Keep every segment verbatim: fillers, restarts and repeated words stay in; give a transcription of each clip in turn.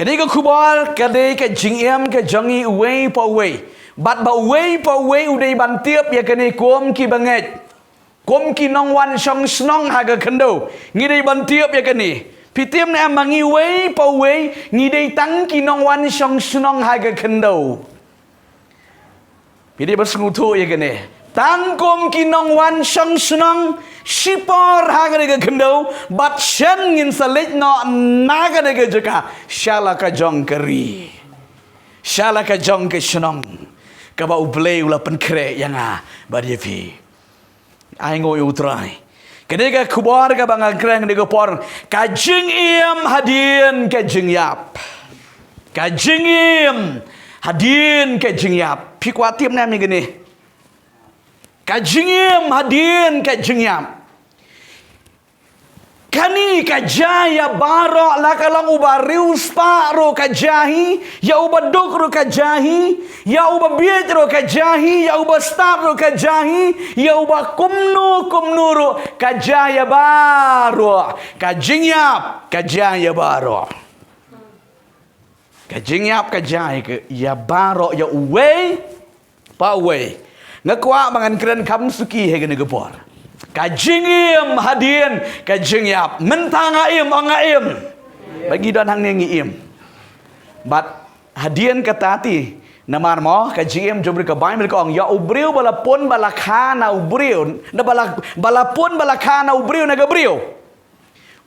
Kane ka khubor ka dei ka jingim ka jong ngi uwei pa uwei. Bad ba uwei pa uwei u dei ban tip ïa kane kum ki bangeit. Kum ki nongwan shong shnong ha ka khyndew. Ngi dei ban tip ïa kane. Phi tip ne em ba ngi uwei pa uwei ngi dei tang ki nongwan shong shnong ha ka khyndew. Phi dei ban sngewthuh ïa kane. Tang kum ki nongwan shong shnong shipor ha kane ka khyndew bad shen ngin sa leit noh na kane ka jaka sha la ka jong ka ri. Sha la ka jong ka shnong kaba U Blei u la pynkhreh ïa nga bad ïa phi. Ai nguh ïa U Trai. Kane ka khubor kaba nga kren kane ka por. Ka jingim hadien ka jingïap. Ka jingim hadien ka jingïap. Phi kwah tip ne em ïa kane. Ka jingim hadien ka jingïap. Kane ka jia ïa baroh, la ka long uba riewspah ruh ka jia hi, ïa uba duk ruh ka jia hi, ïa uba bieit ruh ka jia hi, ïa uba stad ruh ka jia hi, ïa uba kumno kumno ruh ka jia ïa baroh. Ka jingïap ka jia ïa baroh. Ka jingïap ka jia ïa baroh, ïa uwei pa uwei. Nga kwah ba ngan kren kham suki ha kane ka por. Ka jingim hadien ka jingïap. Mynta nga im, ong nga im. Ba ngi don hangne ngi im. Bad hadien kata te, namar mo ka jingim jong u briew, ka Baibl ka ong ïa u briew ba la pun ba la kha na u briew, na ba la, ba la pun ba la kha na u briew, na ka briew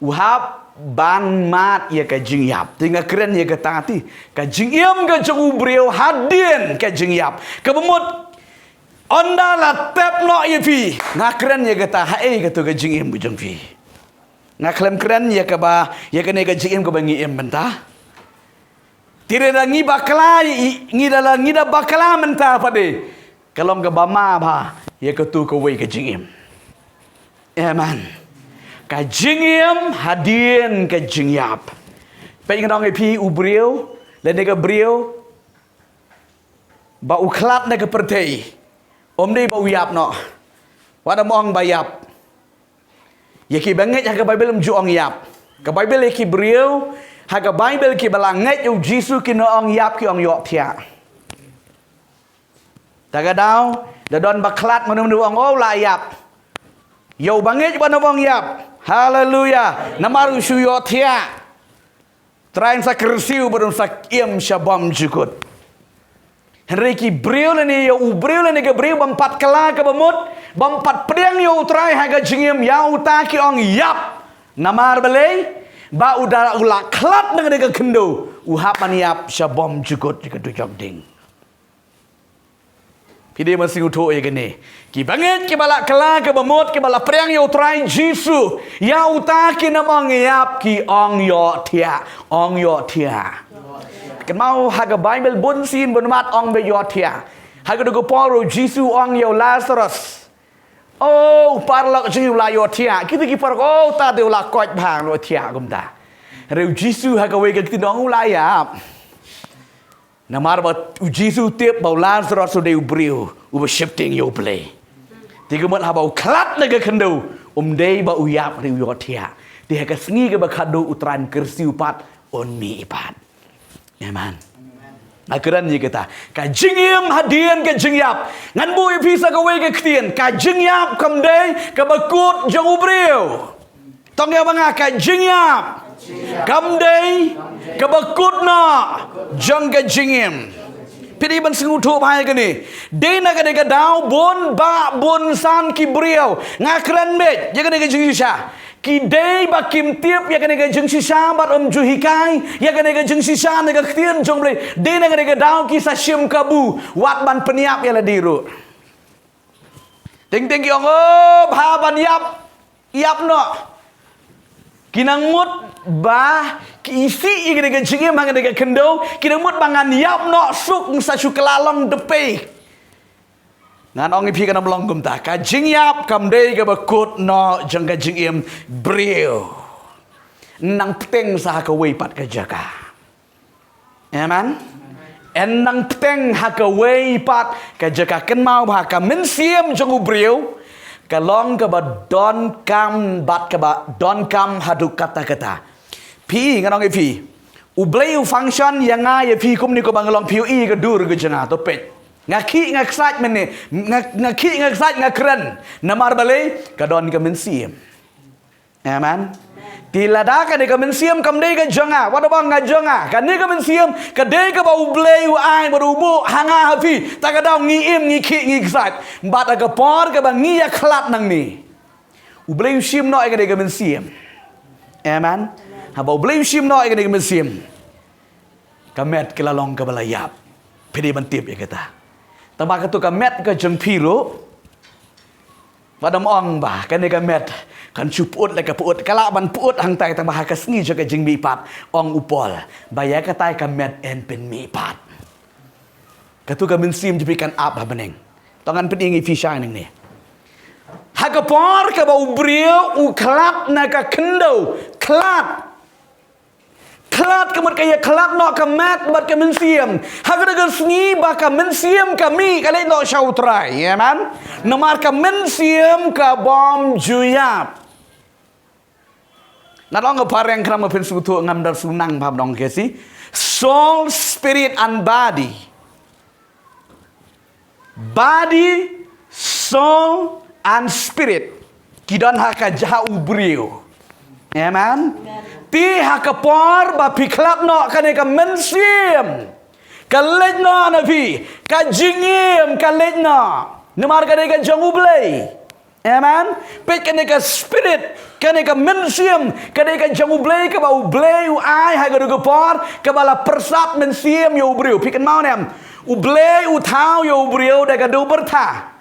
u hap ban mad ïa ka jingïap. Te nga kren ïa kata te, ka jingim ka jong u briew hadien ka jingïap. Kaba mut ynda la tep noh ïa phi, nga kren ïa kata, haei kato ka jingim ka jong phi. Nga khlem kren ïa kaba, ïa kane ka jingim kaba ngi im mynta. Te lada ngi bakla, i, ngi da la, ngi da bakla mynta pat de, ka long kaba ma bha ïa kato kawei ka jingim. Amen. Ka jingim hadien ka jingïap. Peit, ngan ong ïa phi, u briew lane ka briew ba u khlad na ka pyrthei, um dei ba u ïap noh. Wat ym ong ba ïap. Ïa ki bangeit ha ka Baibl ym ju ong ïap. Ka Baibl ïa ki briew ha ka Baibl kiba la ngeit ïa u Jisu ki nym ong ïap, ki ong ïohthiah. Ta ka daw da don ba khlad, mano mano ong, oh, la ïap. Ïa u bangeit ba nym ong ïap. Haleluya. Namar u shu ïohthiah. Trai un sa kyrsiew bad un sa im sha bymjukut. Hynrei ki briew lane ïa u briew lane ka briew bym pat kylla, kaba mut bym pat pdiang ïa u Trai ha ka jingim, ïa uta ki ong ïap. Namar balei? Ba u da u la khlad na kane ka khyndew, u hap ban ïap sha bymjukut ïa ka dujok ding. Phi dei ban sngewthuh ïa kane. Ki bangeit kiba la kylla, kaba mut kiba la pdiang ïa u Trai Jisu, ïa uta ki nym ong ïap, ki ong ïohthiah. Ong ïohthiah. Kynmaw ha ka Baibl bun sien bun mat ong ba ïohthiah. Ha kato ka por u Jisu ong ïa u Lasaros, oh, u paralok jong ngi u la ïohthiah. Kita ki paralok, oh, ta te u la koit bha, u la ïohthiah kumta. Hynrei u Jisu ha kawei ka ktien ong u la ïap. Namar ba u Jisu u tip ba u Lasaros u dei u briew uba sheptieng ïa U Blei. Te ka mut haba u khlad na ka khyndew, um dei ba u ïap, hynrei u ïohthiah. Te ha ka sngi kaba khadduh u Trai un kyrsiew pat, un mih pat. Amen. Nga kren ïa kata. Ka jingim hadien ka jingïap. Ngan buh ïa phi sa kawei ka ktien. Ka jingïap kam dei kaba kut jong u briew. Tang ïa ba nga, ka jingïap kam dei kaba kut noh jong ka jingim. Phi dei ban sngewthuh bha ïa kane. Dei na kane ka daw bun bah bun san ki briew, nga kren beit ïa kane ka jingshisha, ki dei ba kim tip ïa kane ka jingshisha bad ym ju hikai ïa kane ka jingshisha na ka ktien jong U Blei. Dei na kane ka daw ki sa shim kabu wat ban pynïap ïa lade ruh. Teng teng ki ong, oh, bha ban ïap, ïap noh. Ki nang mut ba ki isih ïa kane ka jingim ha kane ka khyndew, ki nang mut ba ngan ïap noh suk, nga sa shu kylla long dpei. Ngan ong ïa phi, kan ym long kumta. Ka jingïap kam dei kaba kut noh jong ka jingim briew. Nang bteng sa ha kawei pat ka jaka. Amen. Yn nang bteng ha kawei pat ka jaka. Kynmaw ba ka mynsiem jong u briew ka long kaba donkam bad kaba donkam haduh katta katta. Phi, ngan ong ïa phi, U Blei u function ïa nga ïa phi kumne kumba nga long, phi ïohi ka dur ka jong nga, to peit. Nga khih nga ksait mynne, nga, nga khih nga ksait nga kren. Namar balei? Ka don ka mynsiem. Amen. Te lada kane ka mynsiem kam dei ka jong nga, wat ong nga jong nga, kane ka mynsiem ka dei kaba U Blei u ai bad u buh ha nga ha phi, ta ka daw ngi im, ngi khih, ngi ksait. Bad ha ka por kaba ngi ïakhlad nangne, U Blei u shim noh ïa kane ka mynsiem. Amen. Haba U Blei u shim noh ïa kane ka mynsiem, ka met ka la long kaba la ïap. Phi dei ban tip ïa kata. Tangba kato ka met ka jong phi ruh, wat ym ong ba kane ka met kan shu pyut la ka pyut, ka lah ban pyut hangtai, tangba ha ka sngi jong ka jingmihpat, ong u Paul ba ïa katai ka met yn pynmihpat. Kato ka mynsiem jong phi kan ap ha bneng. To ngan pyni ïa phi shai nangne. Ha ka por kaba u briew u khlad na ka khyndew, khlad. Khlad ka mut ka ïakhlad noh ka met bad ka mynsiem. Ha kata ka sngi ba ka mynsiem ka mih, ka leit noh sha U Trai. Amen. Namar ka mynsiem ka bym ju ïap. Ngan ong ha phareng khnang ba phin sngewthuh, ngam da shu nang bha ban ong, ka shi soul, spirit and body. Body, soul and spirit ki don ha ka, ha u briew. Amen. Te ha ka por ba phi khlad noh, kane ka mynsiem ka leit noh na phi, ka jingim ka leit noh. Namar ka dei ka jong U Blei. Amen. Peit, kane ka spirit, kane ka mynsiem, ka dei ka jong U Blei, kaba U Blei u ai ha kata ka por, kaba la pyrsad mynsiem ïa u briew. Phi kynmaw ne em? U Blei u thaw ïa u briew da ka dewbyrtha.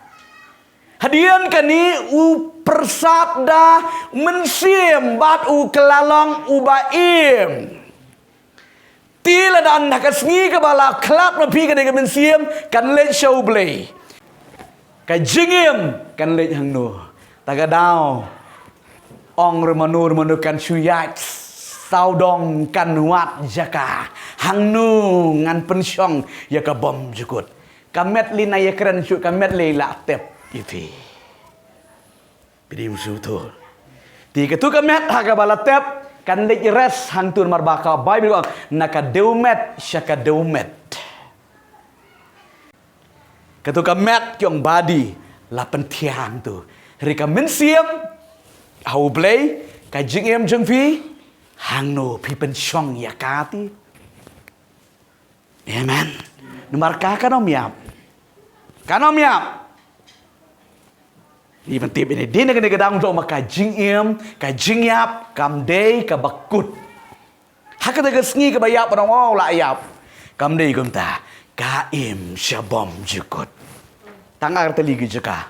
Hadien kane u pyrsad da mynsiem bad u kylla long uba im. Te lada ha ka sngi kaba la khlad ma phi, kane ka mynsiem kan leit sha U Blei, ka jingim kan leit hangno? Ta ka daw ong ruh mano ruh mano kan shu ïaid sawdong, kan wad jaka. Hangno ngan pynshong ïa ka bymjukut? Ka met lei, na ïakren shuh, ka met lei la tep ïa phi. Phi dei ban sngewthuh. Te kato ka met ha kaba la tep kan leit rest hangto, namar ba ka Baibl ka ong, na ka dewmet sha ka dewmet. Kato ka met ki ong body la pynthiah hangto. Hynrei ka mynsiem ha U Blei, ka jingim jong phi, hangno phi pynshong ïa ka te? Amen. Namar ka kan ym ïap. Kan ym ïap. Ngi pyntip ïa kane, dei na kane ka daw ong ba ka jingim, ka jingïap kam dei kaba kut. Ha kata ka sngi kaba ïap, ba ong, oh, la ïap, kam dei kumta. Ka im sha bymjukut. Tang ar tylli ki jaka.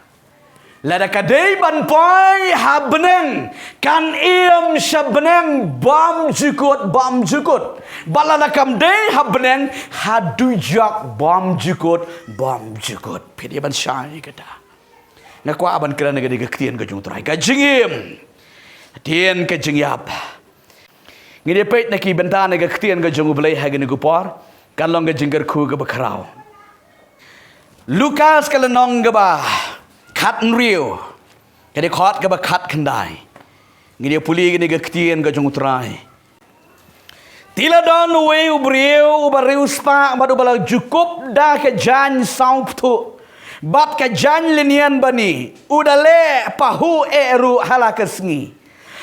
Lada ka dei ban poi ha bneng, kan im sha bneng bymjukut, bymjukut. Bad lada kam dei ha bneng, ha dujok bymjukut, bymjukut. Phi dei ban shai kata. Nga kwah ban kren ïa kane ka ktien ka jong U Trai, ka jingim hadien ka jingïap. Ngi dei peit na ki bynta na ka ktien ka jong U Blei ha kane ka por, kan long ka jingkyrkhu kaba khraw. Lukas ka lynnong kaba khathynriew, ka dkhot kaba khatkhyndai. Ngi dei pule kane ka ktien ka jong U Trai. Te la don uwei u briew uba riewspah bad uba la ju kup da ka jaiñ sawphthuh bad ka jaiñ lynñian bani, u da leh pahuh eh ruh ha la ka sngi.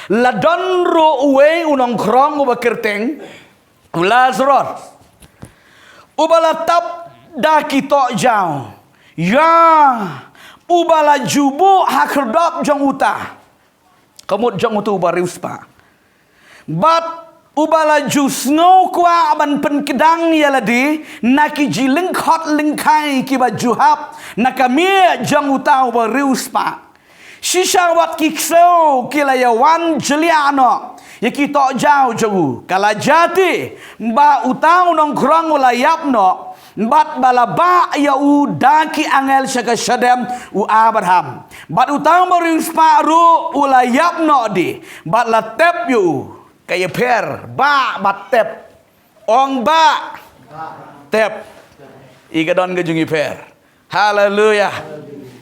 La don ruh uwei u nongkhrong uba kyrteng u Lasaros, uba la tap da ki tohjaw, ïa uba la ju buh ha khyrdop jong uta, ka mut jong uta uba riewspah. Bad uba la ju sngew kwah ban pynkdang ïa lade na ki jinglyngkhot lyngkhai kiba ju hap na ka miej jong uta uba riewspah. Shisha wat ki ksew ki la ïawan jliah noh ïa ki tohjaw jong u. Ka la jia te ba uta u nongkhrong u la ïap noh, bad ba la bah ïa u da ki angel sha ka shadem u Abraham. Bad uta uba riewspah ruh u la ïap noh de, bad la tep ïa u. Ka ïapher bah bad tep. Ong bah, tep. I ka don ka jingïapher. Haleluya.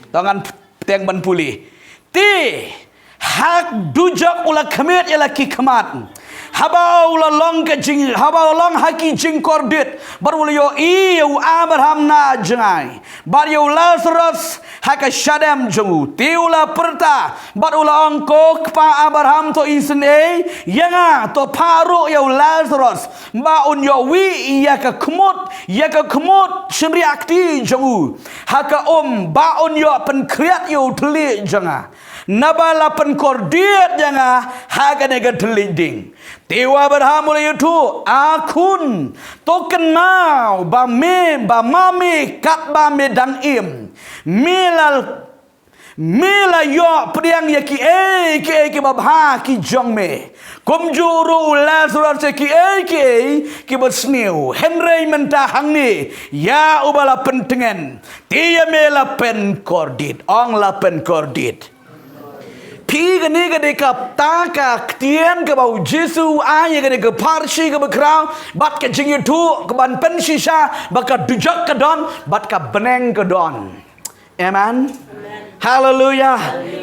To ngan bteng ban pule. Te ha dujok u la khmied ïa la ki khmat. Haba u la long ka jing, haba u long ha ki jingkordit, bad u la ïohi ïa u Abraham na jngai, bad ïa u Lazarus ha ka shadem jong u. Te u la pyrta, bad u la ong, ko kpa Abraham, to isynei ïa nga, to phah ruh ïa u Lazarus, ba un ïohi ïa ka khmut, ïa ka khmut shynriah kti jong u ha ka um, ba un ïoh pynkhriat ïa u thylliej jong nga. Naba la pynkordit ïa nga ha kane ka thylliej ding. Te u Abraham u la ïathuh, a khun, to kynmaw ba me, ba ma me katba me dang im, me la, me la ïoh pdiang ïa kiei kiei kiba bha ki jong me, kumjuh ruh u Lazarus ïa kiei kiei kiba sniew. Hynrei mynta hangne, ïa uba la pyntngen, te ïa me la pynkordit. Ong, la pynkordit. Phi, kane ka dei kata ka ktien kaba u Jisu u ai ïa kane ka pharshi kaba khraw, bad ka jingïathuh kaban pynshisha ba ka dujok ka don bad ka bneng ka don. Amen. Haleluya.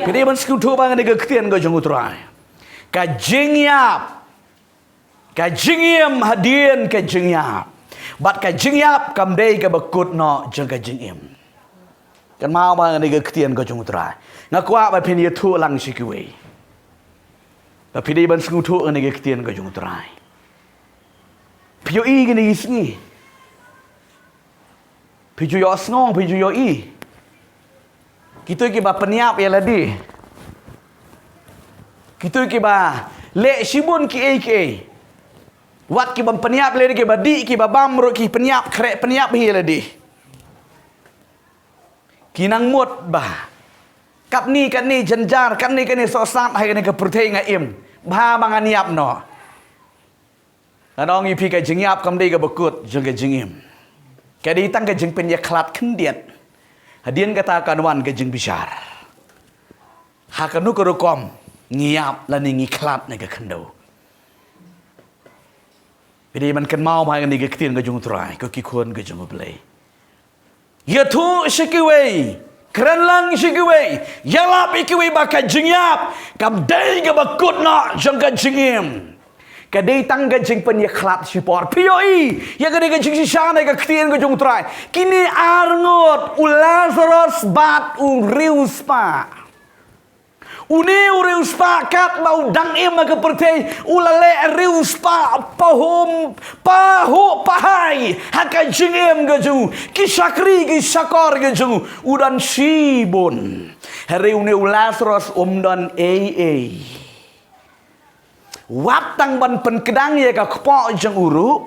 Phi dei ban sngewthuh ba kane ka ktien ka jong u Trai. Ka jingïap, ka jingim hadien ka jingïap, bad ka jingïap kam dei kaba kut noh jong ka jingim. Kynmaw ba kane ka ktien ka jong u Trai. Nga kwah ba phin ïathuh lang sha kiwei, ba phi dei ban sngewthuh kane ka ktien ka jong u Trai. Phi ïohi kine ki sngi, phi ju ïohsngew, phi ju ïohi. Kito kiba pynïap ïa lade, kito kiba leh shibun kiei kiei, wat kiba pynïap ïa lade, kiba dih, kiba bam ruh ki pynïap, khreh pynïap hi ïa lade. Ki nang mut ba katne katne jynjar, katne katne sohsat ha kane ka pyrthei nga im, bha ba ngan ïap noh. Ngan ong ïa phi, ka jingïap kam dei kaba kut jong ka jingim. Ka dei tang ka jingpynïakhlad khyndiat. Hadien kata kan wan ka jingbishar. Ha kano ka rukom ngi ïap lane ngi khlad na ka khyndew. Phi dei ban kynmaw ba ha kane ka ktien ka jong u Trai, ko ki khun ka jong u Blei. Ïathuh sha kiwei, kren lang sha kiwei, ïalap ïa kiwei ba ka jingïap kam dei kaba kut noh jong ka jingim. Ka dei tang ka jingpynïakhlad shipor. Phi ïohi ïa kane ka jingshisha na ka ktien ka jong u Trai. Kine ar ngut, u Lazarus bad u riewspah. Une u riewspah katba u dang im ha ka pyrthei, u la leh riewspah pahum, pahuh pahai ha ka jingim ka jong u, ki shakri ki shakor ka jong u, u don shibun. Hynrei une u Lazarus um don ei ei. Wat tang ban pynkdang ïa ka kpoh jong u ruh,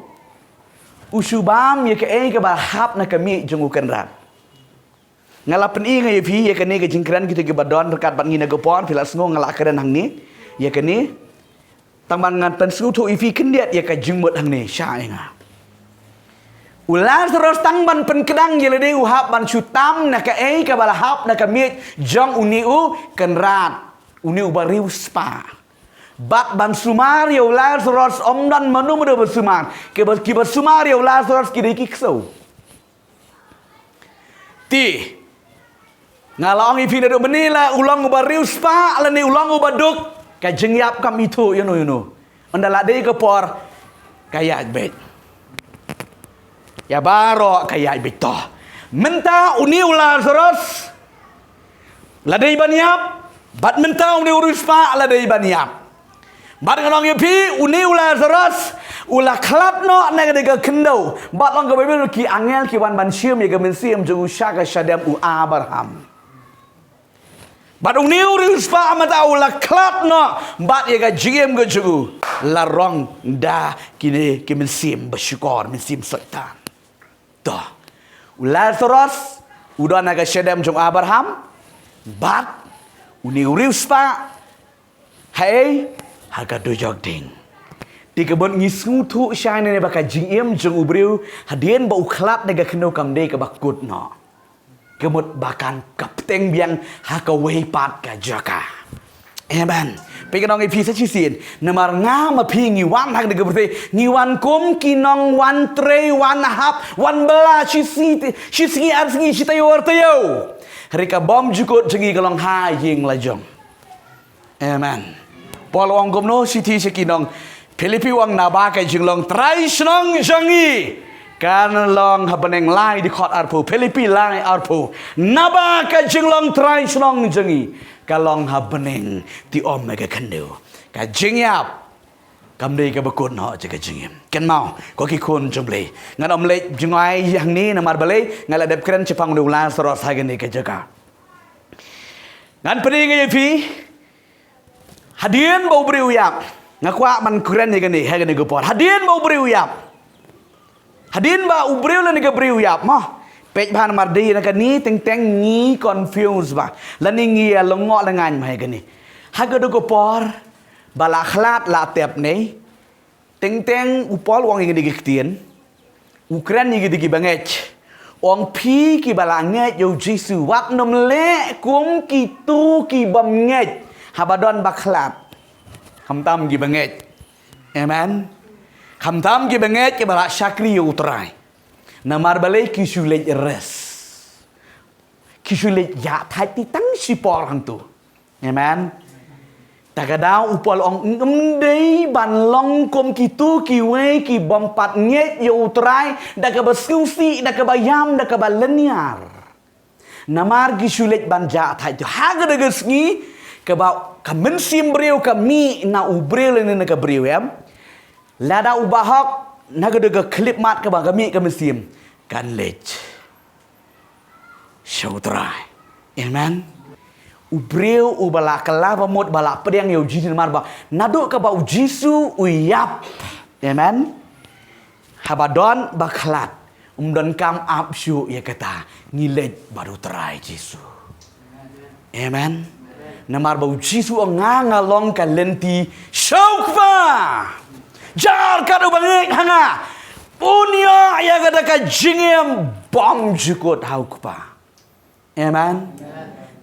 u shu bam ïa kaei kaba hap na ka miej jong u kynrad. Nga la pyni nga ïa phi ïa kane ka jingkren, kito kiba don ryngkat bad ngi na ka por, phi la sngew nga la kren hangne ïa kane. Tang ban ngan pynsngewthuh ïa phi khyndiat ïa ka jingmut hangne sha ïa nga. U Lazarus tang ban pynkdang ïa lade u hap ban shu tam na kaei kaba la hap na ka miej jong une u kynrad, une uba riewspah. Bad ban sumar ïa u Lazarus ym don mano mano ba sumar. Kiba, kiba sumar ïa u Lazarus ki dei ki ksew. Te nga la ong ïa phi naduh mynne, la u long uba riewspah lane u long uba duk, ka jingïap kam ithuh ïano ïano. Ynda la dei ka por, ka ïaid beit. Ïa baroh ka ïaid beit to. Mynta une u Lazarus la dei ban ïap, bad mynta une u riewspah la dei ban ïap. Bad ngan ong ïa phi, une u Lazarus u la khlad noh na ka dei ka khyndew. Bad ong ka Baibl, ki angel ki wan ban shim ïa ka mynsiem jong u sha ka shadem u Abraham. Bad une u riewspah mynta u la khlad noh bad ïa ka jingim ka jong u la rong da kine ki mynsiem ba shukor, mynsiem Soitan. To, u Lazarus u don ha ka shadem jong u Abraham, bad une u riewspah haei, ha ka dujok ding. Te ka mut ngi sngewthuh shai ne ba ka jingim jong u briew hadien ba u khlad na ka khyndew kam dei kaba kut noh. Ka mut ba kan ka bteng biang ha kawei pat ka jaka. Amen. Phi, ngan ong ïa phi sa shisien, namar nga ma phi ngi wan ha kane ka pyrthei, ngi wan kum ki nongwan trei, wan hap, wan bylla shi sngi, shi sngi ar sngi, shi taïew ar taïew. Hynrei ka bymjukut jong ngi ka long ha ïing la jong. Amen. Paul u ong kumno, shithi sha ki nong, Philippi u ong naba ka jinglong trai shnong jong ngi kan long ha bneng. Lai dkhot arphew, Philippi lai arphew. Naba ka jinglong trai shnong jong ngi ka long ha bneng, te ym ha ka khyndew. Ka jingïap kam dei kaba kut noh jong ka jingim. Kynmaw ko ki khun jong U Blei, ngan ym leit jngai ïa hangne namar balei, nga la dep kren shaphang une u Lasaros ha kane ka jaka. Ngan pyni ïa phi, hadien ba u briew u ïap, nga kwah ban kren ïa kane ha kane ka por. Hadien ba u briew u ïap, hadien ba u briew lane ka briew u ïap, mo, peit bha namar dei na kane teng teng ngi confuse bha lane ngi ïa lyngngoh lyngngan bha ïa kane. Ha kata ka por ba la khlad la tep ne, teng teng u Paul u ong ïa kine ki ktien, u kren ïa kine ki bangeit. U ong, phi kiba la ngeit ïa u Jisu, wat nym leh kum kito ki bym ngeit haba don ba khlad. Khamtam ki bangeit. Amen. Khamtam ki bangeit kiba la shakri ïa u Trai. Namar balei? Ki shu leit rest, ki shu leit ïathait tang shipor hangto. Amen. Ta ka daw u Paul u ong, ym dei ban long kum kito kiwei ki bym pat ngeit ïa u Trai da kaba sngewsih, da kaba ïam, da kaba lyniar. Namar ki shu leit ban ïathait. Ha kata ka sngi kaba ka mynsiem briew ka mih na u briew lane na ka briew, em, lada u bahok, na kata ka khyllipmat kaba ka mih ka mynsiem, kan leit sha u Trai. Amen. U briew uba la kylla ba mut ba la pdiang ïa u Jisu namar ba naduh kaba u Jisu u ïap. Amen. Haba don ba khlad, ym donkam ap shuh ïa kata, ngi leit bad u Trai Jisu. Amen. Namar ba u Jisu u ong, nga nga long ka lynti sha u Kpa. Jar kat uba ngeit ha nga, un ïoh ïa kata ka jingim bymjukut ha u Kpa. Amen.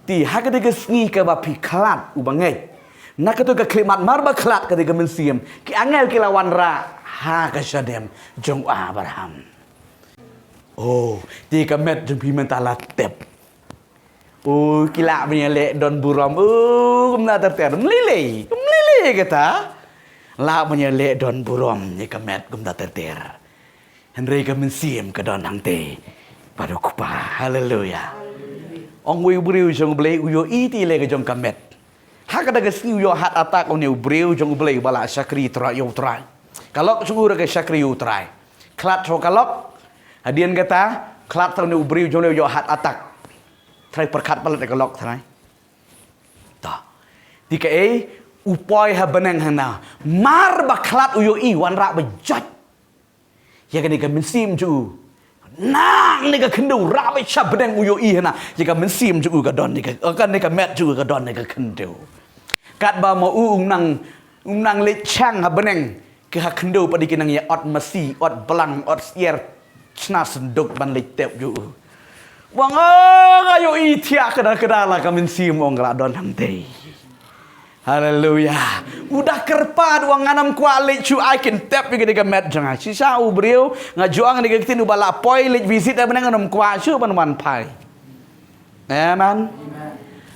Te ha kata ka sngi kaba phi khlad uba ngeit, na kato ka khyllipmat mar ba khlad kata ka mynsiem, ki angel ki la wanrah ha ka shadem jong u Abraham. Oh, te ka met jong phi mynta la tep. Oh, ki lah ban ïaleh don burom. Oh, kumta ter ter. Ym lei lei, ym lei lei kata. Lah ban ïaleh don burom ïa ka met kumta ter ter. Hynrei ka mynsiem ka don hangtei bad u Kpa. Haleluya. Ong uwei u briew jong u Blei, u ïohi te lei ka jong ka met. Ha kata ka sngi u ïoh heart attack une u briew jong u Blei uba la shakri Trai, ïa u Trai. Ka lok jong u ruh ka shakri ïa u Trai. Khlad shuh ka lok. Hadien kata, khlad shuh une u briew jong u Blei u ïoh heart attack. Trai pyrkhat palat ïa ka lok, Trai. To. Te kaei, u poi ha bneng hana. Mar ba khlad u ïohi, wanrah ba jot ïa kane ka mynsiem jong u. Nangne ka khyndew, rah beit sha bneng, u ïohi hana ïa ka mynsiem jong u ka don ne ka, eh, kane ka met jong u ka don ne ka khyndew. Katba ma u u nang, u nang leit shang ha bneng, ki ha khyndew pat ki nang ïa ot masi, ot blang, ot syiar, shna synduk ban leit tep jong u. U ong, oh, nga ïohi thiah kdar kdar la ka mynsiem, ong, ka la don hangtei. Haleluya. U da kyrpad, u ong, ngan ym kwah leit shuh, ai kin tep ïa kane ka met jong nga. Shisha u briew, nga ju ong ïa kane ka ktien, uba la poi leit visit ha bneng, ngan ym kwah shuh ban wan phai. Amen.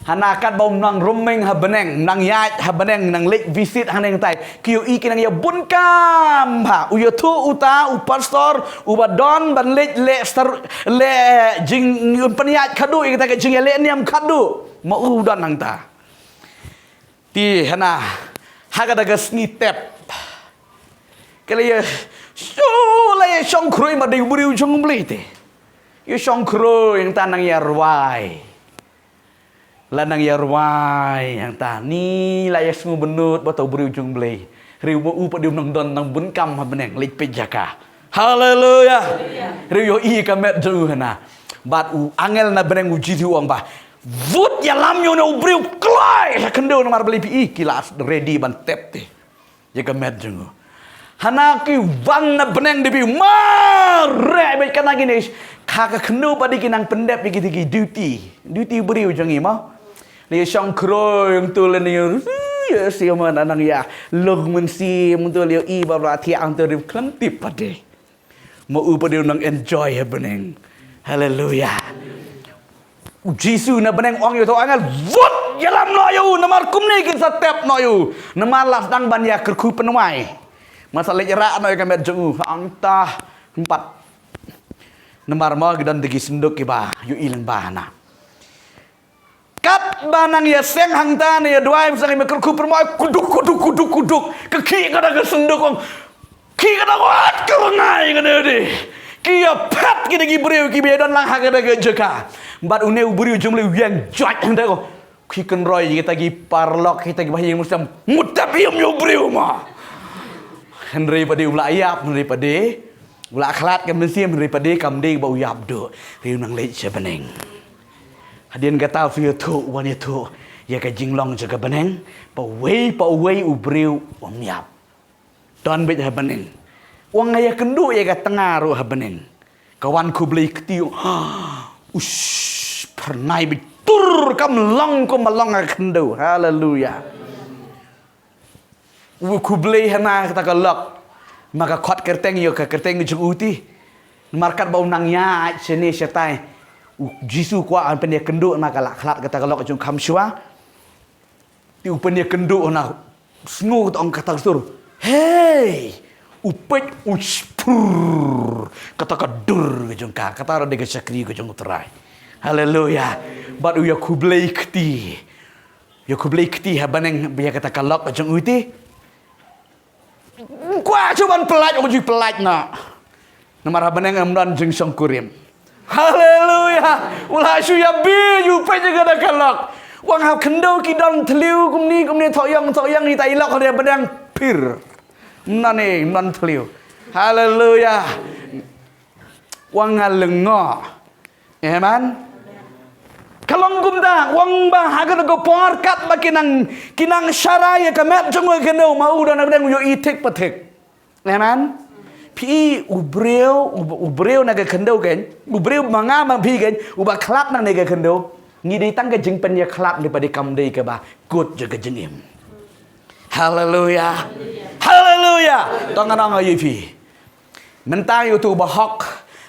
Hana katba u nang roaming ha bneng, nang ïaid ha bneng, nang leit visit hangne hangtai, ki ïohi ki nang ïa bun kam bha. U ïathuh uta u pastor uba don ban leit leh star, leh jing, pynïaid khadduh ïa kata ka jingïaleh niam khadduh. Ma u don hangta. Te hana, ha kata ka sngi tep, ka la ïa, shu la ïa shongkhroi ma dei u briew jong u Blei te. Ïa shongkhroi, hangta nang ïa rwai. La nang ïa rwai, hangta ni la ïa sngewbynnud bad u briew jong u Blei. Hynrei ma u pat u nang don nang bun kam ha bneng, leit peit jaka. Haleluya. Hynrei ïohi ka met jong u hana. Bad u angel na bneng u Jisu u ong ba, vut ïalam ïa une u briew kloi ha khyndew namar balei phi i, ki la ready ban tep te ïa ka met jong u. Hana ki wan na bneng, da phi mareh beit, katno kine ha ka khyndew pat ki nang pyndep ïa ki, ki duty, duty briew jong ngi mo. Ngi shongkhroi hangto lane ïa, ïa sngewbha nang ïa long mynsiem hangto, ïohi ba la thiah hangto, ri khlem tip pat. Ma u pat u nang enjoy ha bneng. Haleluya. U Jisu na bneng u ong ïa uto u angel, vut ïalam noh ïa u, namar kumne kin sa tep noh ïa u. Namar la sdang ban ïa kyrkhu pynwai. Masa leit rah noh ïa ka met jong u, hangta, hangpat. Namar mo ki don da ki synduk kiba ïohi lyngba na. Katba nang ïaseng hangta ne ïaduwai, ba seng ïa me kyrkhu pyrmai, kuduk, kuduk, kuduk, kuduk. Ka khih ka da ka synduk, ong. Khih ka da wat ka rngai ka da de. Ki ïaphet ki da ki briew kiba ïadon lang ha ka da ka jaka. Bad une u briew jong u lei u ïeng joit hangta, ong. Ki kynroi kita ki paralok, kita kiba ha ïing muslim. Mut tep ïa u briew ma. Hynrei pat de u la ïap, hynrei pat de u la khlad ka mynsiem, hynrei pat de kam dei ba u ïap duh. Hynrei u nang leit sha bneng. Hadien kata u ïathuh, u wan ïathuh ïa ka jinglong jong ka bneng, pa uwei pa uwei u briew um ïap. Don beit ha bneng. U wan ïakynduh ïa ka tnga ruh ha bneng. Ka wan khublei kti. Ush, phyrnai beit tur, kam long kumba long ha ka khyndew. Haleluya. U khublei hana kata ka lok. Ma ka khot kyrteng ïa ka kyrteng jong u te. Namar katba u nang ïaid shane shatai, u Jisu u kwah ban pynïakynduh na ka la khlad kata ka lok jong u kham shuwa. Te u pynïakynduh na, sngew kata, ong kata ka sur. Hei! U peit, u shpur. Kata ka dur ka jong ka, kata ruh dei ka shakri ka jong U Trai. Haleluya. Bad u ïakhublei kti. Ïakhublei kti ha bneng ïa kata ka lok ka jong u te. Kwah shu ban pyllait, ong, ju pyllait noh. Namar ha bneng ym don jingshongkurim. Haleluya. U la shu ïabi, u peit ïa kata ka lok. U ong ha khyndew ki don thliew kumne kumne, thoh ïong thoh ïong, kita i lok ha bneng phir. Ym don ne, ym don thliew. Haleluya. U ong nga lyngngoh. Amen. Ka long kumta, u ong ba ha kata ka por katba ki nang, ki nang sharai ïa ka met jong u ha khyndew, ma u don ha bneng u ïohi thik pa thik. Amen. Phi, u briew, u, u briew na ka khyndew kein, u briew ma nga ma phi kein, uba khlad nangne ha ka khyndew. Ngi dei tang ka jingpynïakhlad, hynrei pat de kam dei kaba kut jong ka jingim. Haleluya. Haleluya. To ngan ong ïa phi. Mynta ïa uto uba hok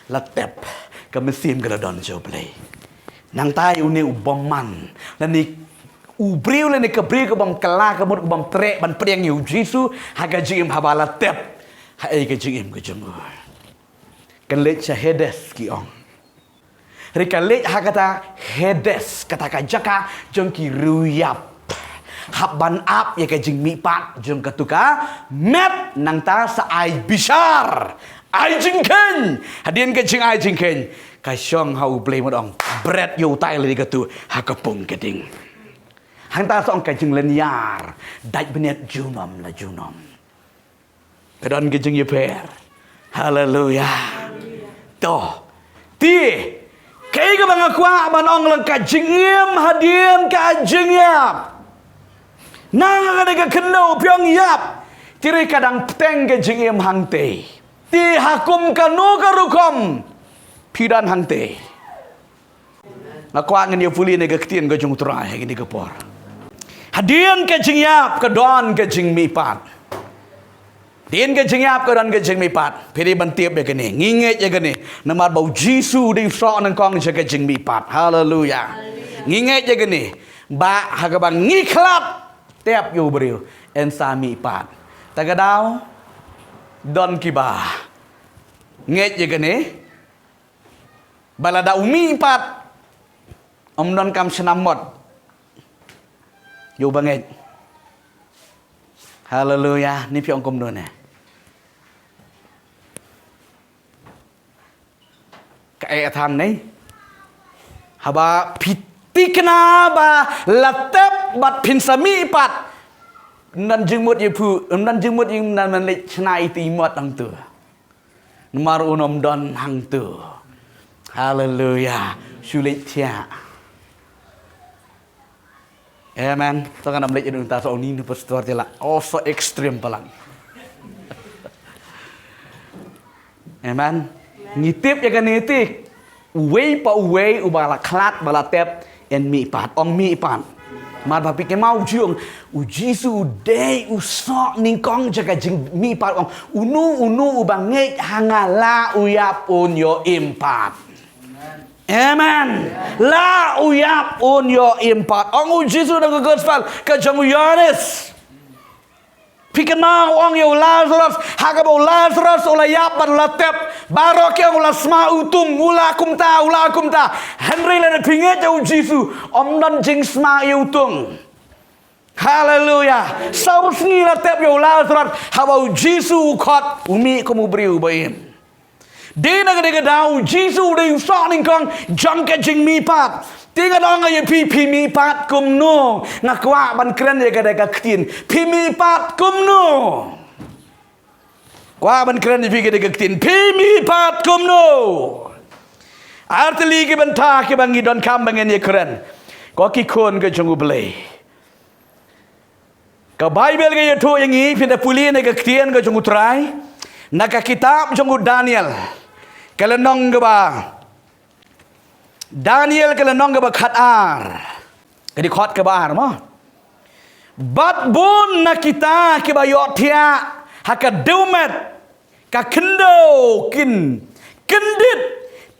la tep, ka mynsiem ka la don sha U Blei. Nangta ïa une u bymman, lane u briew lane ka briew ka bym kylla ka mut, ka bym treh ban pdiang ïa U Jisu ha ka jingim, haba la tep, haei ka jingim ka jong u? Kan leit sha Hades ki ong. Hynrei ka leit ha kata Hades, kata ka jaka jong ki riewïap. Hap ban ap ïa ka jingmihpat jong katu ka met, nangta sa ai bishar, ai jingkheiñ. Hadien ka jingai jingkheiñ, ka shong ha U Blei, mut ong bret ïa utai lane katu ha ka pung ka ding. Hangta sa ong ka jinglynñiar dait bniat junom la junom. Ka don ka jingïapher. Haleluya. To. Te kaei kaba nga kwah ban ong, la ka jingim hadien ka jingïap. Nang ka dei ka khyndew phi ong ïap. Te hynrei ka dang bteng ka jingim hangtei. Te ha kum kano ka rukom phi don hangtei. Nga kwah ngin ïa pule na ka ktien ka jong U Trai ha kane ka por. Hadien ka jingïap ka don ka jingmihpat. Hadien ka jingïap ka don ka jingmihpat. Phi dei ban tip ïa kane, ngi ngeit ïa kane. Namar ba U Jisu u dei u soh nyngkong sha ka jingmihpat. Haleluya. Ngi ngeit ïa kane. Ba ha kaba ngi khlad, tep ïa u briew, yn sa mihpat. Ta ka daw don kiba ngeit ïa kane. Ba lada u mihpat, ym don kam shna mot ïa u bangeit. Haleluya, ne phi ong kumno ne? Kaei kata ne? Haba phi thikna ba la tep bad phin sa mihpat, ym don jingmut ïa phi, ym don jingmut ïa u, ym don ban leit shna ïa i mot hangto. Namar un ym don hangto. Haleluya. Shu leit thiah. Amen. To ngan ym leit ïa u, nangta sa ong ni u pastor te la, oh, so extreme palat. Amen. Ngi tip ïa kane te. Uwei pa uwei uba la khlad ba la tep, yn mihpat, ong mihpat. Namar ba phi kynmaw u Jisu, ong, U Jisu u dei u soh nyngkong sha ka jingmihpat, ong, uno uno uba ngeit ha nga la u ïap un ïoh im pat. Amen. La u ïap un ïoh im pat. Ong U Jisu na ka gospel ka jong u Ïoannis. Phi kynmaw u ong ïa u Lazarus, ha kaba u Lazarus u la ïap bad u la tep. Baroh ki ong u la sma u tung, u la kumta, u la kumta. Hynrei lada phi ngeit ïa u Jisu, ym don jingsma ïa u tung. Haleluya. Saw sngi la tep ïa u Lazarus, haba u Jisu u khot, u mih kum u briew ba im. Dei na kane ka daw u Jisu u dei u soh nyngkong jong ka jingmihpat. Te nga ong ïa phi, phi mihpat kumno? Nga kwah ban kren ïa kane ka ktien. Phi mihpat kumno? Kwah ban kren ïa phi kane ka ktien. Phi mihpat kumno? Ar tylli ki bynta kiba ngi donkam ba ngin ïa kren. Ko ki khun ka jong U Blei. Ka Baibl ka ïathuh ïa ngi, phin da pule na ka ktien ka jong U Trai, na ka kitab jong u Daniel, ka lynnong kaba, Daniel ka lynnong kaba khatar, ka dkhot kaba ar mo. Bad bun na kita kiba ïohthiah ha ka dewmet ka khyndew kin kyndit,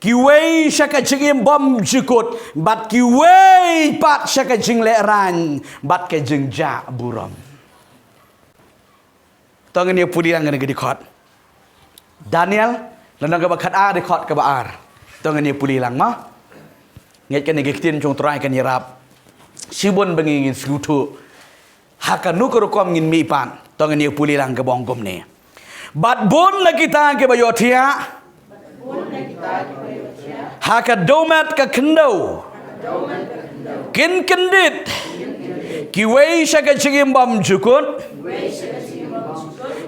kiwei sha ka jingim bymjukut, bad kiwei pat sha ka jinglehrain bad ka jingjah burom. To ngin ïa pule lang kane ka dkhot. Daniel, lynnong kaba khatar, dkhot kaba ar. To ngin ïa pule lang mo. Ngeit kane ka ktien jong U Trai kan ïarap shibun ba ngi ngin sngewthuh ha kano ka rukom ngin mihpat. To ngin ïa pule lang kaba ong kumne. Bad bun na kita kiba ïohthiah ha ka dewmet ka khyndew kin kyndit, kiwei sha ka jingim bymjukut,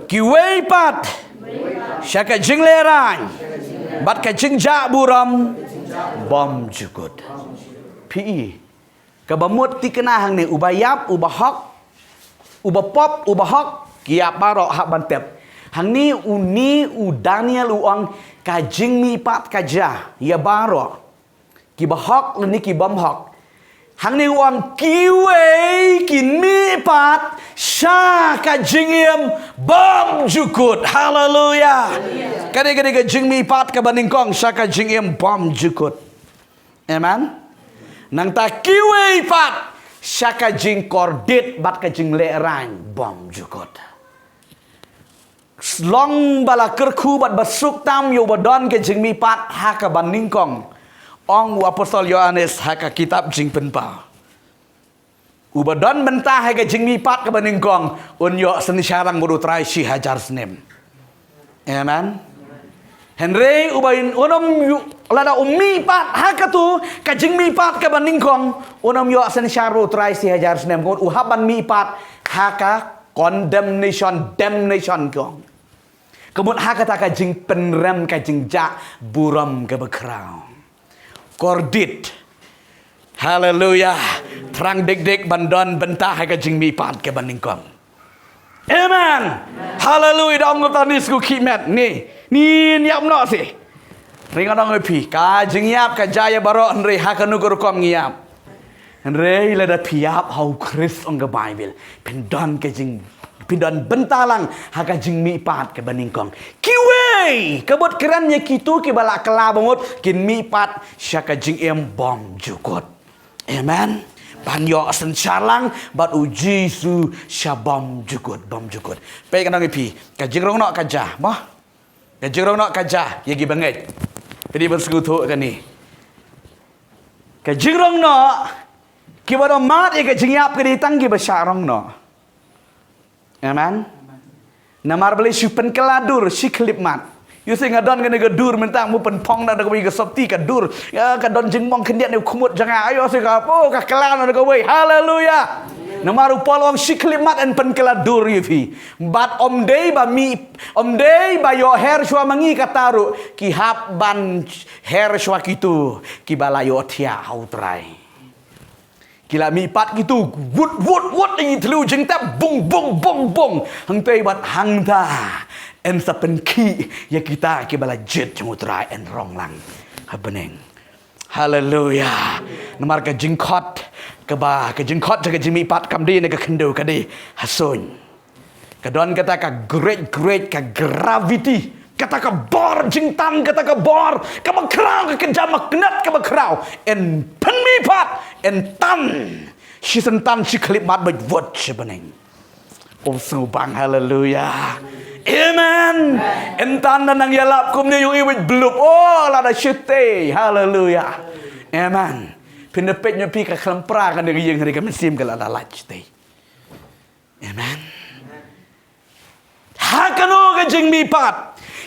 kiwei pat sha ka jinglehrain bad ka jingjah burom bymjukut. Phi i, kaba mut thikna hangne, uba ïap, uba hok, uba pop, uba hok, ki ïap baroh hap ban tep. Hangne une u Daniel u ong ka jingmihpat ka jia ïa baroh, kiba hok lane ki bym hok. Hangne u ong kiwei kin mihpat sha ka jingim bymjukut. Haleluya. Kane, kane ka jingmihpat kaba nyngkong sha ka jingim bymjukut. Amen. Nangta kiwei pat sha ka jingkordit bad ka jinglehrain bymjukut. Long ba la kyrkhu bad ba suk tam ïa uba don ka jingmihpat ha kaba nyngkong. Ong u apostol Ïoannis ha ka kitab Jingpynpaw. Uba don bynta ha ka jingmihpat kaba nyngkong, un ïoh synshar lang bad U Trai shi hajar snem. Amen. Hynrei uba un, un ym ïoh, lada u mihpat ha katu ka jingmihpat kaba nyngkong, un ym ïoh synshar bad U Trai shi hajar snem. Ka mut u hap ban mihpat ha ka condemnation, damnation ka ong. Ka mut ha kata ka jingpynrem, ka jingjah burom kaba khraw. Kordit. Haleluya. Thrang dik dik ban don bynta ha ka jingmihpat kaba nyngkong. Amen. Haleluya. Da ong u tani sku khih met. Ni, ni ïap noh seh. Ring adong phi. Ka jingïap ka jia ïa baroh, hynrei ha kano ka rukom ngi ïap. Hynrei lada phi ïap ha U Khrist, ong ka Baibl, phin don ka jing, phin don bynta lang ha ka jingmihpat kaba nyngkong. Kiwei, ka mut kren ïa kitu kiba la kylla bamut, kin mihpat sha ka jingim bymjukut. Amen. Ban ïoh synshar lang bad U Jisu sha bymjukut, bymjukut. Peit, ka ong ïa phi, ka jingrong noh ka jia, mo? Ka jingrong noh ka jia ïa ki bangeit. Phi dei ban sngewthuh kane. Ka jingrong noh, kiba don mad ïa ka jingïap ka dei tang kiba shah rong noh. Amen. Namar balei? Shu pynkylla dur shi khyllipmat. Ïoh seh nga don kane ka dur mynta, mo, pynphong da kawei ka sopti ka dur. Ïa, ka don jingmong khyndiat ne khmut jong nga. Ïoh seh ka, oh, ka kylla noh da kawei. Haleluya. Namar u Paul u ong shi khyllipmat yn pynkylla dur ïa phi. Bad ym dei ba mih, ym dei ba ïoh her shuwa ma ngi, kata ruh ki hap ban her shuwa kitu kiba la ïohthiah ha U Trai. Ki la mihpat kitu, wut, wut, wut, ïa ki thliew jingtep, bung, bung, bung, bung. Hangtei bad hangta, yn sa pynkhih ïa kita kiba la jied jong U Trai, yn rong lang ha bneng. Haleluya. Namar ka jingkhot kaba, ka jingkhot jong ka jingmihpat kam dei na ka khyndew, ka dei ha suiñ. Ka don kata ka great, great, ka gravity. Kata ka bor jingtan, kata ka bor kaba khraw, ka kynja magnet kaba khraw. Yn pynmihpat, yn tan shisien, tan shi khyllipmat bad wut sha bneng. Um sngewbang, haleluya. Amen. Entan da nang ïalap kumne ïohi wit blup. Oh, lada shite. Haleluya. Amen. Phin da peit noh phi ka khlem pra kane ka ïing hynrei ka mynsiem ka la lait shite. Amen. Ha kano ka jingmihpat.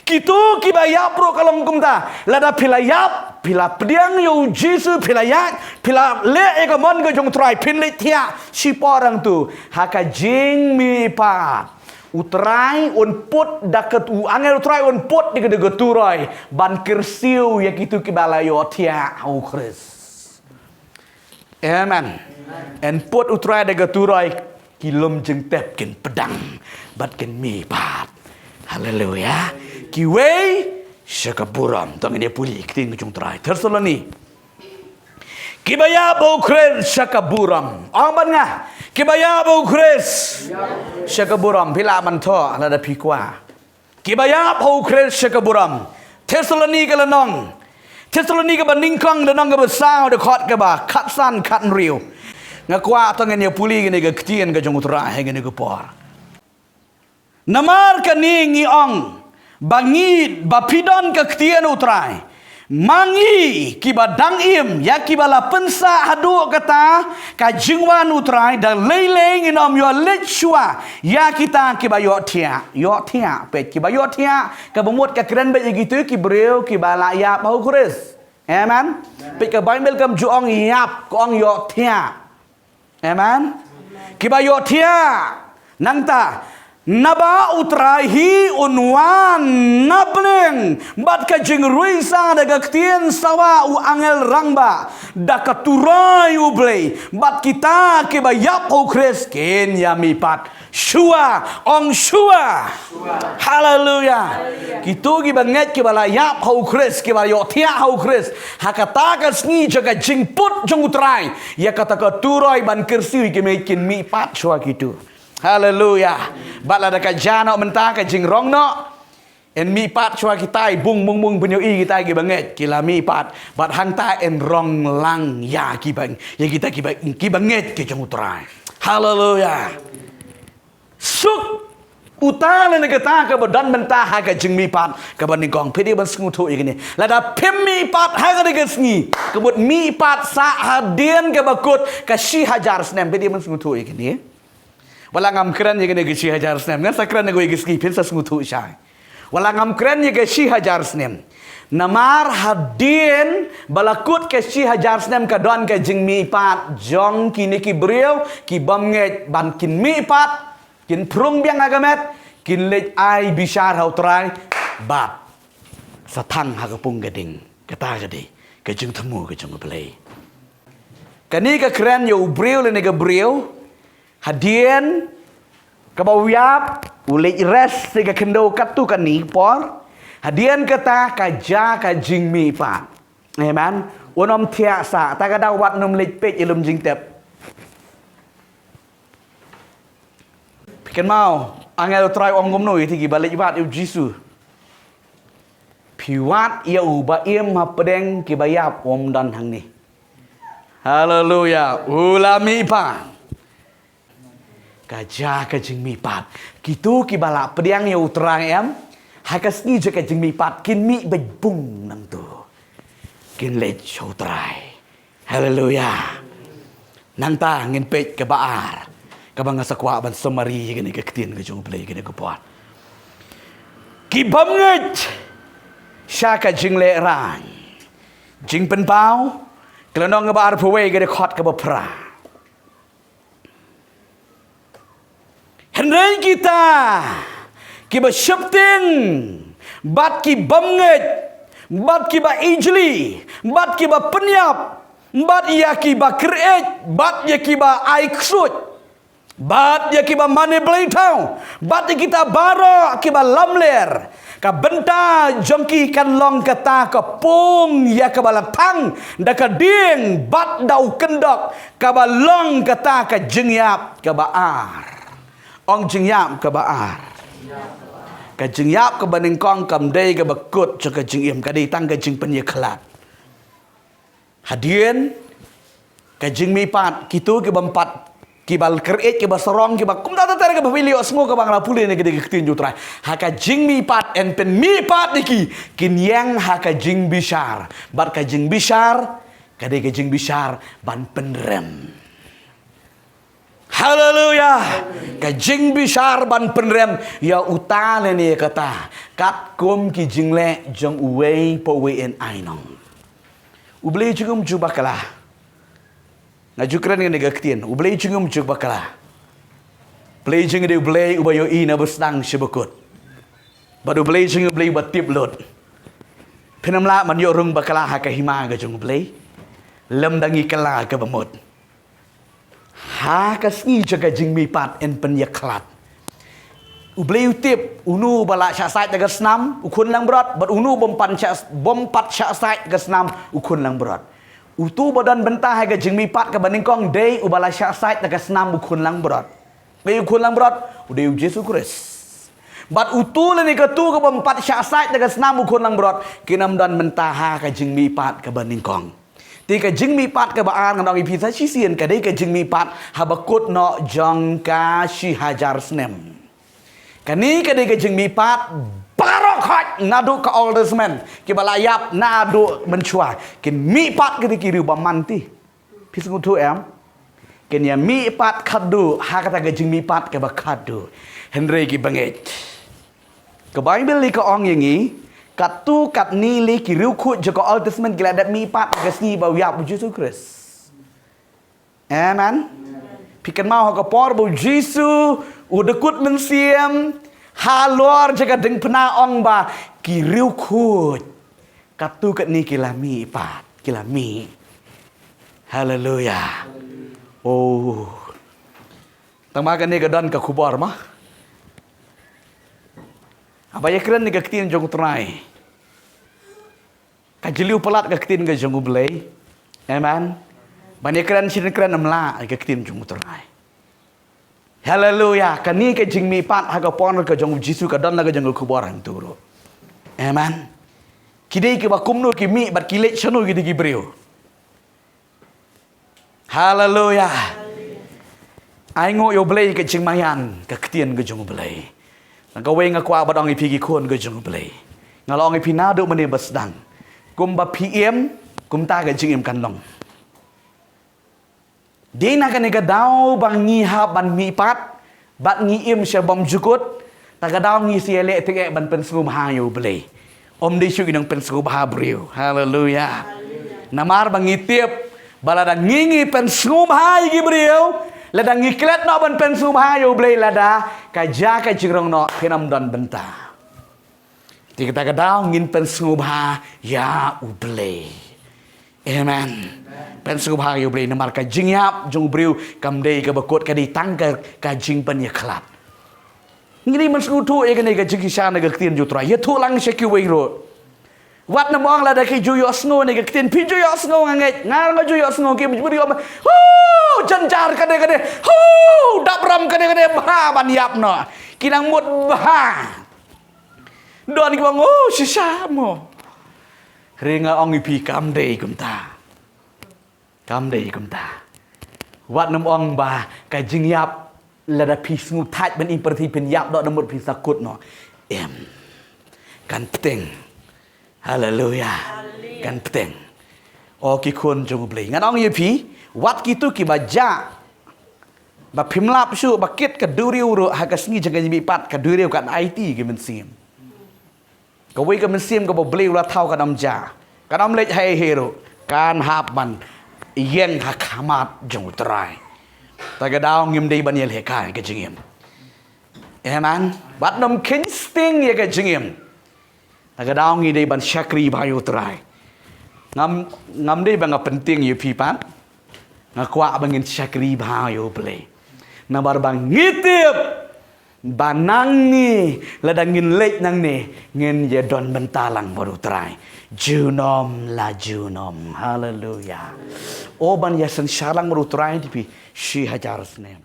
Kito kiba ïap ruh ka long kumta. Lada phi la ïap, phi la pdiang ïa u Jisu, phi la ïaid, phi la leh ïa ka mon ka jong u Trai, phin leit thiah shipor hangto. Ha ka jingmihpat. U Trai un put da ka, u angel u Trai un put da ka, da ka turoi ban kyrsiew ïa kito kiba la ïohthiah ha u Khrist. Amen. Un put u Trai da ka turoi, ki lum jingtep kin pdiang bad kin mihpat. Haleluya. Kiwei sha ka burom. To ngin ïa pule ktien ka jong u Trai. Thessaloni. Kiba ïap ha u Khrist sha ka burom. Ong bad nga. Kiba ïap ha u Khrist sha ka burom. Phi lah ban thoh lada phi kwah. Kiba ïap ha u Khrist sha ka burom. Thessaloni ka lynnong. Thessaloni kaba nyngkong lynnong kaba saw, dkhot kaba khatsan khathynriew. Nga kwah to ngin ïa pule kane ka ktien ka jong u Trai ha kane ka por. Namar kane ngi ong ba ngi, ba phi don ka ktien u Trai. Ma ngi kiba dang im, ïa kiba la pynsah haduh kata ka jingwan u Trai, da lei lei ngin ym ïoh leit shuwa ïa kita kiba ïohthiah. Ïohthiah, peit, kiba ïohthiah, kaba mut ka kren beit ïa kito ki briew kiba la ïap ha u Khrist. Amen. Peit, ka Baibl kam ju ong ïap, ka ong ïohthiah. Amen. Kiba ïohthiah. Nangta, naba u Trai hi un wan na bneng bad ka jingrwai sa da ka ktien sawa u angel rangbah, da ka turoi u Blei, bad kita kiba ïap ha u Khrist kin ïa mihpat shuwa. Ong shuwa. Haleluya. Kito kiba ngeit kiba la ïap ha u Khrist, kiba ïohthiah ha u Khrist, ha kata ka sngi jong ka jingput jong u Trai, ïa kata ka turoi ban kyrsiew ïa ki meit kin mihpat shuwa kito. Haleluya. Bad lada ka jia noh mynta, ka jingrong noh, yn mihpat shuwa kita, i bung bung bung pynïohi kita kiba ngeit ki la mihpat. Bad hangta yn rong lang ïa kiba, ïa kita kiba, kiba ngeit ki jong u Trai. Haleluya. Suk uta lane kata kaba don mynta ha ka jingmihpat kaba nyngkong. Phi dei ban sngewthuh ïa kane. Lada phim mihpat ha kane ka sngi, ka mut mihpat sa hadien kaba kut ka shi hajar snem. Phi dei ban sngewthuh ïa kane. Wat la ngam kren ïa kane ka shi hajar snem, ngan sa kren ïa kawei ka sngi, phin sa sngewthuh shai. Wat la ngam kren ïa ka shi hajar snem. Namar hadien ba la kut ka shi hajar snem ka don ka jingmihpat jong kine ki briew ki bym ngeit, ban kin mihpat, kin phrung biang ha ka met, kin leit ai bishar ha u Trai, bad sa thang ha ka pung ka ding. Kata ka dei ka jingthmu ka jong U Blei. Kane ka kren ïa u briew lane ka briew, hadien kaba u ïap, u leit rest ïa ka khyndew katto katne por. Hadien kata ka jia ka jingmihpat. Amen. Un ym thiah sah, ta ka daw wat un ym leit peit ïa lum jingtep. Phi kynmaw, angel u Trai u ong kumno ïa kito kiba leit wad ïa u Jisu? Phi wad ïa u ba im hapdeng kiba ïap, um don hangne. Haleluya. U la mihpat. Ka jia ka jingmihpat. Kito kiba la pdiang ïa u Trai, em, ha ka sngi jong ka jingmihpat kin mih beit bung nangto. Kin leit sha u Trai. Haleluya. Nangta ngin peit kaba ar, kaba nga sa kwah ban summary ïa kane ka ktien ka jong U Blei kane ka por. Ki bym ngeit sha ka jinglehrain. Jingpynpaw, ka lynnong kaba arphew wei, ka dkhot kaba phra. Hynrei kita kiba sheptieng, bad ki bym ngeit, bad kiba ijli, bad kiba pynïap, bad ïa kiba kyr-eit, bad ïa kiba ai ksuid, bad ïa kiba mane blei thaw, bad ïa kita baroh kiba lamler, ka bynta jong ki kan long kata ka pung ïa kaba la thang da ka dieng bad da u kyndok, kaba long kata ka jingïap kaba ar. Ong jingïap kaba ar. Ka jingïap kaba nyngkong kam dei kaba kut jong ka jingim, ka dei tang ka jingpynïakhlad. Hadien ka jingmihpat, kito ki bym pat Kiba kyrkieh, kiba sarong, kiba kumta ter ter, kiba phi ïohsngew kaba nga la pule na ka dei ka ktien jong u Trai. Ha ka jingmihpat, yn pynmihpat ïa ki, kin ïeng ha ka jingbishar. Bad ka jingbishar, ka dei ka jingbishar ban pynrem. Haleluya. Ka jingbishar ban pynrem ïa uta lane ïa kata, katkum ki jingleh jong uwei pa uwei, yn ainong. U Blei jong ngi um ju bakla. Nga ju kren ïa kane ka ktien. U Blei jong ngi um ju bakla. Blei jong ngi dei u Blei uba ïohi na ba sdang sha ba kut. Bad u Blei jong ngi u Blei uba tip lut. Phin ym lah ban ïoh rung bakla ha ka hima ka jong u Blei. Lymda ngi kylla kaba mut. Ha ka sngi jong ka jingmihpat yn pynïakhlad. U Blei u tip, uno uba la shah sait da ka snam, u khun langbrot, bad uno bym pat shah, bym pat shah sait da ka snam, u khun langbrot. Uto uba don bynta ha ka jingmihpat kaba nyngkong dei uba la shah sait da ka snam, u khun langbrot. Dei u khun langbrot, u dei u Jisu Khrist. Bad uto lane kato ka bym pat shah sait da ka snam, u khun langbrot, kin ym don bynta ha ka jingmihpat kaba nyngkong. Te ka jingmihpat kaba ar, ngan ong ïa phi sa shisien, ka dei ka jingmihpat haba kut noh jong ka shi hajar snem. Kane ka dei ka jingmihpat baroh khoit naduh ka Old Testament, kiba la ïap naduh mynshuwa. Kin mihpat kita ki riew ba man te. Phi sngewthuh em? Kin ïa mihpat khadduh ha kata ka jingmihpat kaba khadduh. Hynrei ki bangeit, ka Baibl lei ka ong ïa ngi, katto katne lei ki riewkhuid jong ka Old Testament ki la dep mihpat ha ka sngi ba u ïap u Jisu Khrist. Amen. Phi kynmaw ha ka por ba u Jisu u da kut mynsiem halor jong ka diengphna, ong ba ki riewkhuid katto katne ki la mihpat, ki la mih. Haleluya. Oh. Tang ba kane ka don ka khubor ma. Haba ïakren ïa ka ktien jong u Trai, ka jylliew palat ka ktien ka jong u Blei. Amen. Ban ïakren shisien kren ym lah ïa ka ktien jong u Trai. Haleluya. Kane ka jingmihpat ha ka por ka jong u Jisu ka don la ka jong ka khubor hangto ruh. Amen. Ki dei kiba kumno ki mih bad ki leit shano kita ki briew. Haleluya. Ai nguh ïa u Blei ka jingmaïan ka ktien ka jong u Blei. Nang kawei nga kwah ban ong ïa phi ki khun ka jong u Blei. Nga la ong ïa phi naduh mynne ba sdang. Kumba phi im, kumta ka jingim kan long. Dei na kane ka daw ba ngi hap ban mihpat, bad ngi im sha bymjukut, ta ka daw ngi sa ïaleh tyngeh ban pynsngewbha ïa u Blei. Ym dei shuh ki nongpynsngewbha briew. Haleluya. Namar ba ngi tip ba lada ngi, ngi pynsngewbha ïa ki briew, lada ngi klet noh ban pynsngewbha ïa u Blei, lada ka jia ka jingrong noh, phin ym don bynta. Te kata ka daw ngin pynsngewbha ïa u Blei. Amen. Pynsngewbha ïa u Blei, namar ka jingïap jong u briew kam dei kaba kut, ka dei tang ka, ka jingpynïakhlad. Ngi dei ban sngewthuh ïa kane ka jingshisha na ka ktien jong u Trai. Ïathuh lang sha kiwei ruh. Wat nym ong lada ki ju ïohsngew na ka ktien, phi ju ïohsngew, nga ngeit, nga ruh nga ju ïohsngew, ki briew ba, hu, jynjar kane kane, hu, dap ram kane kane, bha ban ïap noh. Ki nang mut bha. Don kiba ong, oh, shisha mo. Hynrei nga ong ïa phi, kam dei kumta. Kam dei kumta. Wat nym ong ba ka jingïap, lada phi sngewthait ban im pyrthei phin ïap doh, namar phin sa kut noh. Em. Kan pteng. Haleluya. Kan pteng. O ki khun jong u Blei, ngan ong ïa phi, wat kito kiba jah ba phim lap shuh ba kit ka duriaw ruh, ha ka sngi jong ka jingmihpat ka duriaw kan aiti ki mynsiem. Kawei ka mynsiem kaba u Blei u la thaw kan ym jah, kan ym leit ha ei ei ruh, kan hap ban ïeng ha khmat jong u Trai. Ta ka daw ngim dei ban ïalehkai ka jingim. Amen. Wat nym kheiñ sting ïa ka jingim. Ta ka daw ngi dei ban shakri bha ïa u Trai. Ngam, ngam dei ba nga pyntieng ïa phi pat. Nga kwah ba ngin shakri bha ïa u Blei. Namar ba ngi tip ba nangne, lada ngin leit nangne, ngin ïa don bynta lang bad u Trai junom la junom. Haleluya. O ban ïa synshar lang bad u Trai, te phi, shi hajar snem.